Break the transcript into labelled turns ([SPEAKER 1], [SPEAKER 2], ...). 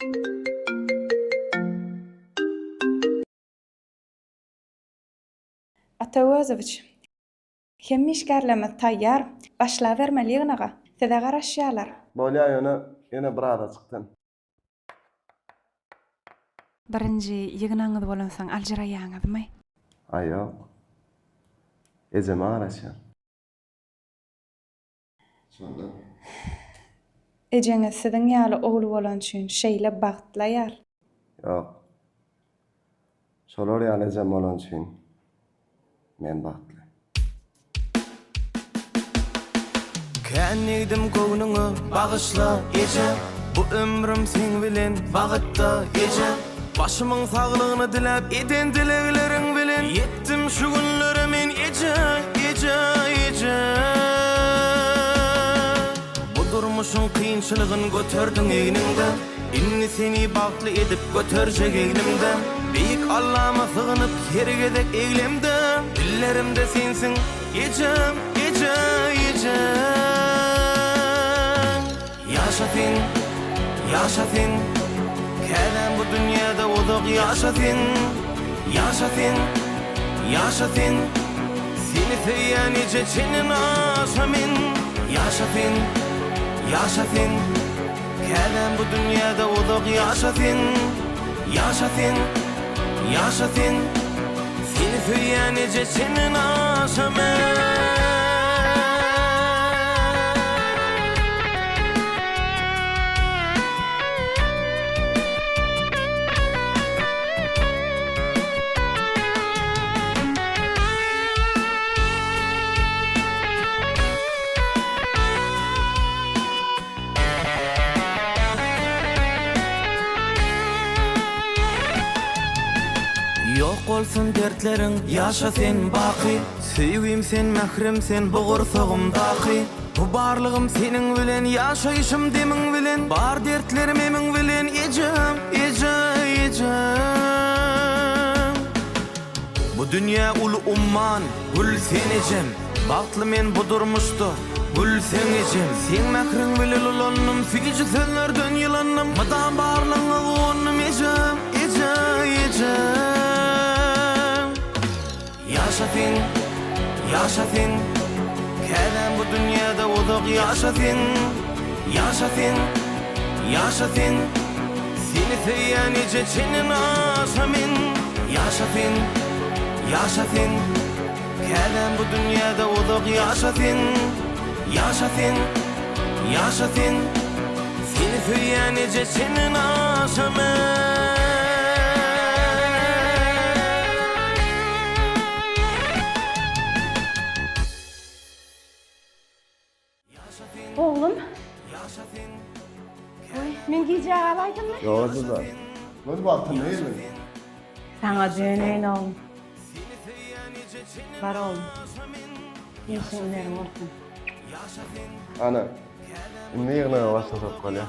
[SPEAKER 1] Ata Öwezowiç, hemme işgärlerimiz taýýar. Başlabermeli ýygnaga. Size garaşýarlar.
[SPEAKER 2] Bolýar ýöne ýene birazajyk sen.
[SPEAKER 1] Birinji ýygnagyňyz bolansoň aljyraýaňyzmy?
[SPEAKER 2] Aý ýok. Ejeme garaşýan. Şondan.
[SPEAKER 1] Ejeňiz siziň ýaly ogly bolany üçin şeýle bagtly aýal.
[SPEAKER 2] Ýok. Şolar ýaly ejem bolany üçin men bagtly.
[SPEAKER 3] Kän degdim göwnüňe bagyşla eje Bu ömrüm seň bilen bagytda eje Başymyň saglygyny diläp eden dilegleriň bilen Ýetdim şu günlere men eje eje eje Bu durmuşyň kynçylygyn göterdiň egniňde Indi seni bagtly edip göterjek egnimde Beýik Allama sygynyp her gezek eglemde Dillerimde sensiň ejem eje ejem Ýaşa sen, ýaşa sen Käbäm bu dünýäde uzak ýaşa sen Ýaşa sen, ýaşa sen Seni söýýän eje çenden aşa men Ýaşa sen, ýaşa sen Käbäm bu dünýäde uzak ýaşa sen Ýaşa sen, ýaşa sen Seni söýýän eje çenden aşa men. Ýok bolsun dertleriň, ýaşa sen baky Söýgim sen, mährim sen bu gursagymdaky Bu barlygym seniň bilen, ýaşaýşym demiň bilen Bar dertlerim emiň bilen, ejem, eje, ejem Bu dünýä uly umman, gül sen ejem Bagtly men bu durmuşda, gül sen ejem Seň mähriň bilen ulandym, süýji sözlerden ýylandym Mydam barlygyňa guwandym ejem, eje, ejem Ýaşa sen, ýaşa sen Käbäm bu dünýäde uzak ýaşa sen Ýaşa sen, ýaşa sen Seni söýýän eje çenden aşa men Ýaşa sen, ýaşa sen Käbäm bu dünýäde uzak ýaşa sen Ýaşa sen, ýaşa sen Seni söýýän eje çenden aşa men.
[SPEAKER 4] Oglum. Oý, men gijä galaýdymmy?
[SPEAKER 2] Ýok, eje. Göz wagtynda geldim.
[SPEAKER 4] Saňa döneýin oglum. Bar oglum. Işiň ileri bolsun.
[SPEAKER 2] Ana, indi ýygnaga başlasak bolýar.